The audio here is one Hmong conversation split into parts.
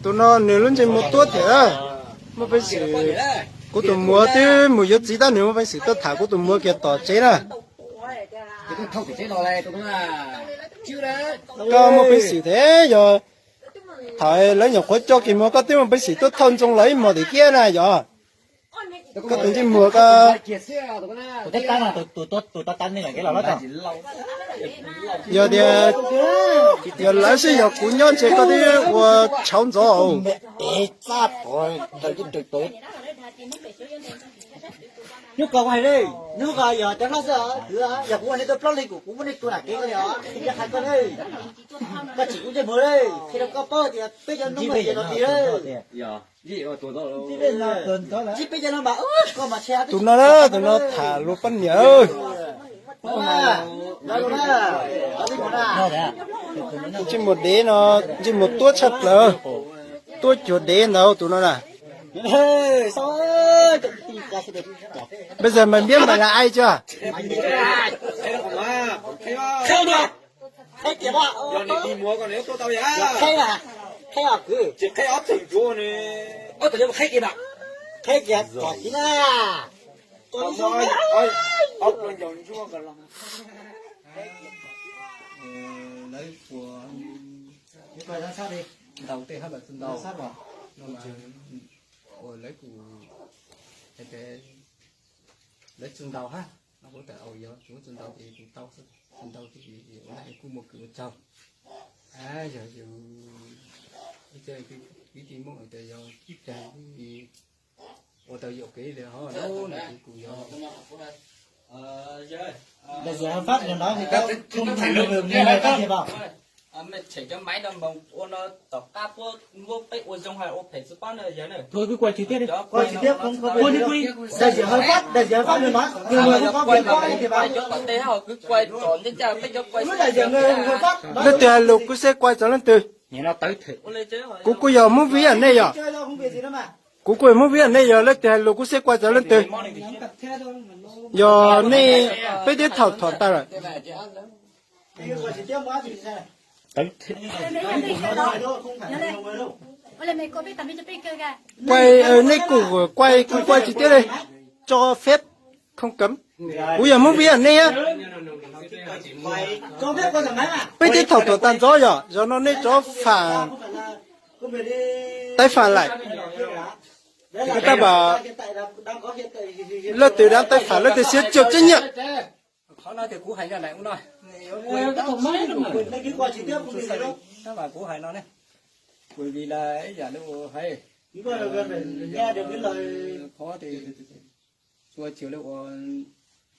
Tus no nws lub ntsej muag tuab thiab. Muaj peev xwm, kuv tus muam twb mus yuav txiv tab nws muaj peev xwm tuaj tham kuv tus muam kiag tom tsev na. Koj muaj peev xwm thiab yog thaum lawv nyuam qhuav coj kiag muag koj twb muaj peev xwm tuaj thauj ntsoog los ib hmos tim kiab na yog. Koj tus ntsej muag koj, yog tias, yog lawv sib yog kuv nyob ntshe koj twb ua tshauv ntxov. Hnub ko hais li, hnub ko yog cov hlob xwb, yog kuv ua nej tuaj plaub leeg kuv, kuv muab nej tua nram kev ko li os, qhia hais koj li. Koj tsis kuv ntsej muag li, qhia rau koj paub tias peb cov no mas tias los tias, peb cov no mas, koj mas tshe tus no, tus no tham luag poj niam. Ntsej muag dev no, ntsej muag tuab tshaj plaws, tuab cuag dev ntawd tus no na. Bây giờ mày biết mày là ai chưa? Lawv ua, ntaus tej hab lawv tsis ntaus, no mas ua lawv kuj hais tias lawv tsis ntaus hab, no kuv tas au yog tsis ntaus ces kuv tau xwb, tsis ntaus ces ua kuj muaj kws ua tsaug. Yog yus ib tug kwv tij Hmoob hais tias yog ib tug ua tau yuam kev li ho no ces kuv yog. Mej tshem cov maiv no mas ua no tom qab puab muab peb ua zoo hab ua phem tsis paub na yawg na. Peb cov tom tej hab ho kwv kuai tsom ncaj ncaj peb cov kuai. Leej twg hais lus kuv xeb kuai txog leej twg. Kuv kuj yog Hmoob Vib yam nej yog. Kuv kuj yog Hmoob Vib yam nej yog, leej twg hais lus kuv xeb kuai txog leej twg. Yog nej, peb twb thaum thuam tas lawm. Kuai, nej kuj kuai, kuv kuai tsis tiag li. Tso feb không cấm. Kuv yog Hmoob Vib yam nej. Peb twb thaum thuam tas ntxov yog, zaum no nej cov pham, taiv pham laim. Tab mas leej twg dab taiv pham leej twg xiab cawm tseeb nyiam. Qhov no ces kuv hais no na, ua no, tab mas kuv hais no ne, kuv vim li ib yam li ua hais, qhov tes ua tsis li ua,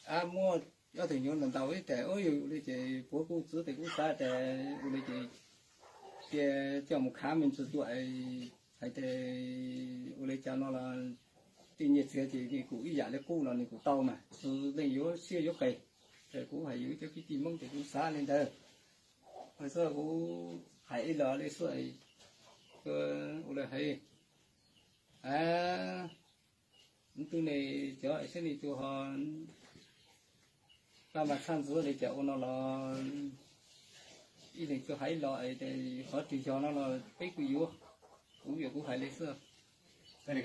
ab muaj ob tug nyuam ntawd ntau ib tes ua li ces puab kuj txwv tes kuj xav tes ua li ces cia coj mus khav me ntsis tuaj hais tes ua li cas no los tej nyiaj txiag ces nws kuj ib yam li qub no nws kuj tau mas txwv leej yuav siab yuav qis. Ces kuv hais yus cov kwv tij Hmoob ces kuv xav li ntawd. Hais xwb kuv hais ib los li xwb, ua li hais, twb ne cov seb ne tus ho pab mas txhaj ntxuav li cas ua no los ib leeg tsuas hais los es qhov twg yog no los peb kuj yuav, kuv yog kuv hais li xwb. Hais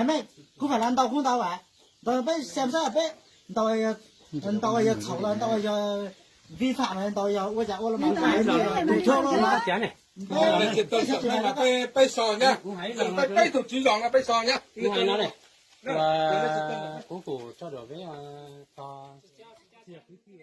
mej, kuv phải là ntau kuv ntau a, ntau peb xem seb peb ntau, ntau yog txhaum los ntau yog vi phạm los ntau yog ua cas ua los mas tus chó no mas peb so na, peb peb tus tswv zos no peb so na. Kuv kuj tso dua peb txhua kwv tij